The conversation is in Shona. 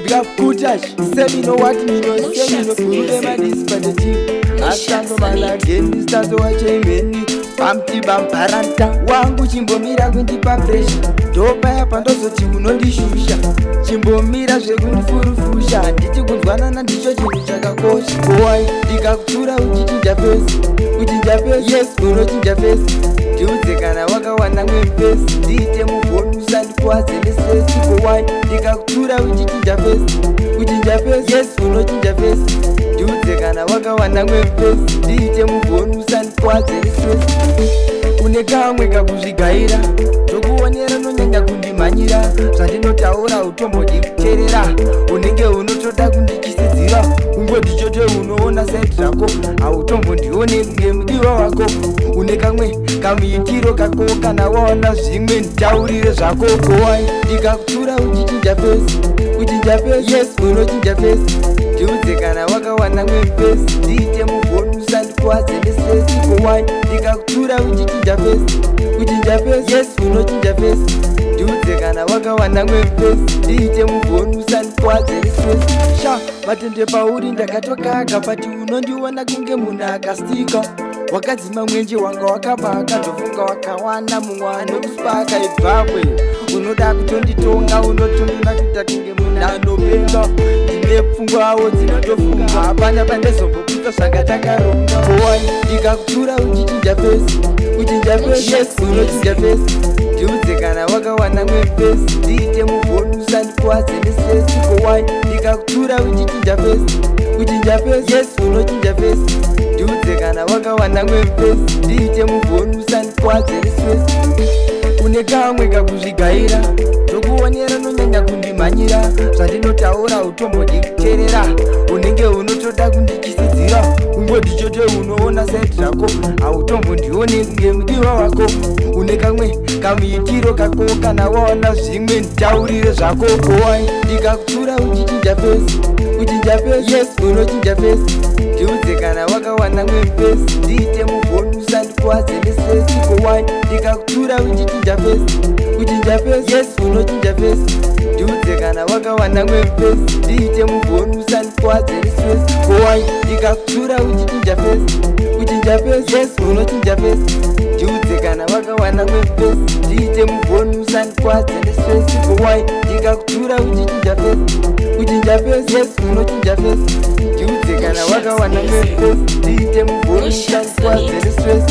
Kudya kutash Say me no what me no No say me no shots Kurude music. madis pateti No Asando shots on it. malageni Stando wacheimeni Pamti bamparanta. Wangu chimbomira kundipa pressure. Ndopaya pandozoti unondishusha. Chimbomira zvekundifurufusha. Handiti kunzwanana ndicho chinhu chakakosha. Kowai ndikakutura uchichinja face. Kuchinja face, yes, unochinja face. Ndiudze kana wakawana mwemfesi. Ndiite muvhoni usandikuwadze nestress. Kowai ndikakutura uchichinja face. Kuchinja face, yes, unochinja face. Ndiudze kana wakawana mwemfesi. Ndiite muvhoni usandikuwadze nestress. Une kamwe kakuzvigaira. Ndokuonera unonyanya kundimhanyira. Zvandinotaura utombodi kuteerera. Unenge unotoda kundichisidzira. Ungoti chote unoona side rako. Hautombondione kunge mudiwa wako. Une kamwe kamuitiro kako kana waona zvimwe nditaurire zvako. Kowai ndikakutura uchichinja face. Kuchinja face, yes, unochinja face. Ndiudze kana wakawana mwemfesi. Ndiite muvhoni usandikuwadze nestress. Kowai ndikakutura uchichinja face. Kuchinja face, yes, unochinja face. Ndiudze kana wakawana mwemfesi. Ndiite muvhoni usandikuwadze nestress. Sha matende pauri ndakatokaka but unondiona kunge munhu akastika. Wakadzima mwenje wanga wakabaka ndofunga wakawana mumwe anokuspaka ibvakwe. Unoda kutonditonga unotondona kuita kunge munhu anopenga. Ndine pfungwawo dzinotofunga hapana pandezomboputsa zvanga takaronga. Kowai ndikakutura uchichinja face. Kuchinja face, yes, unochinja face. Ndiudze kana wakawana mwemfesi. Ndiite muvhoni usandikuwadze nestress. Kowai ndikakutura uchichinja face. Kuchinja face, yes, unochinja face. Ndiudze kana wakawana mwemfesi. Ndiite muvhoni usandikuwadze nestress. Une kamwe kakuzvigaira. Ndokuonera unonyanya kundimhanyira. Zvandinotaura utombodi kuteerera. Unenge unotoda kundichisidzira. Ungoti chote unoona side rako. Hautombondione kunge mudiwa wako. Une kamwe kamuitiro kako kana waona zvimwe nditaurire zvako. Kowai ndikakutura uchichinja face. Kuchinja face, yes, unochinja face. Ndiudze kana wakawana mwemfesi. Ndiite muvhoni usandikuwadze nestress. Kowai ndikakutura uchichinja face. Kuchinja face, yes, unochinja face. Ndiudze kana wakawana mwemfesi. Ndiite muvhoni usandikuwadze nestress. Kowai ndikakutura uchichinja face. Kuchinja face, yes, unochinja face. Ndiudze kana wakawana mwemfesi. Ndiite muvhoni usandikuwadze nestress. Kowai ndikakutura uchichinja face. Kuchinja face, yes, unochinja face. Ndiudze kana No shots wakawana music. mwemfesi. Ndiite muvhoni No shots usandikuwadze on it. nestress.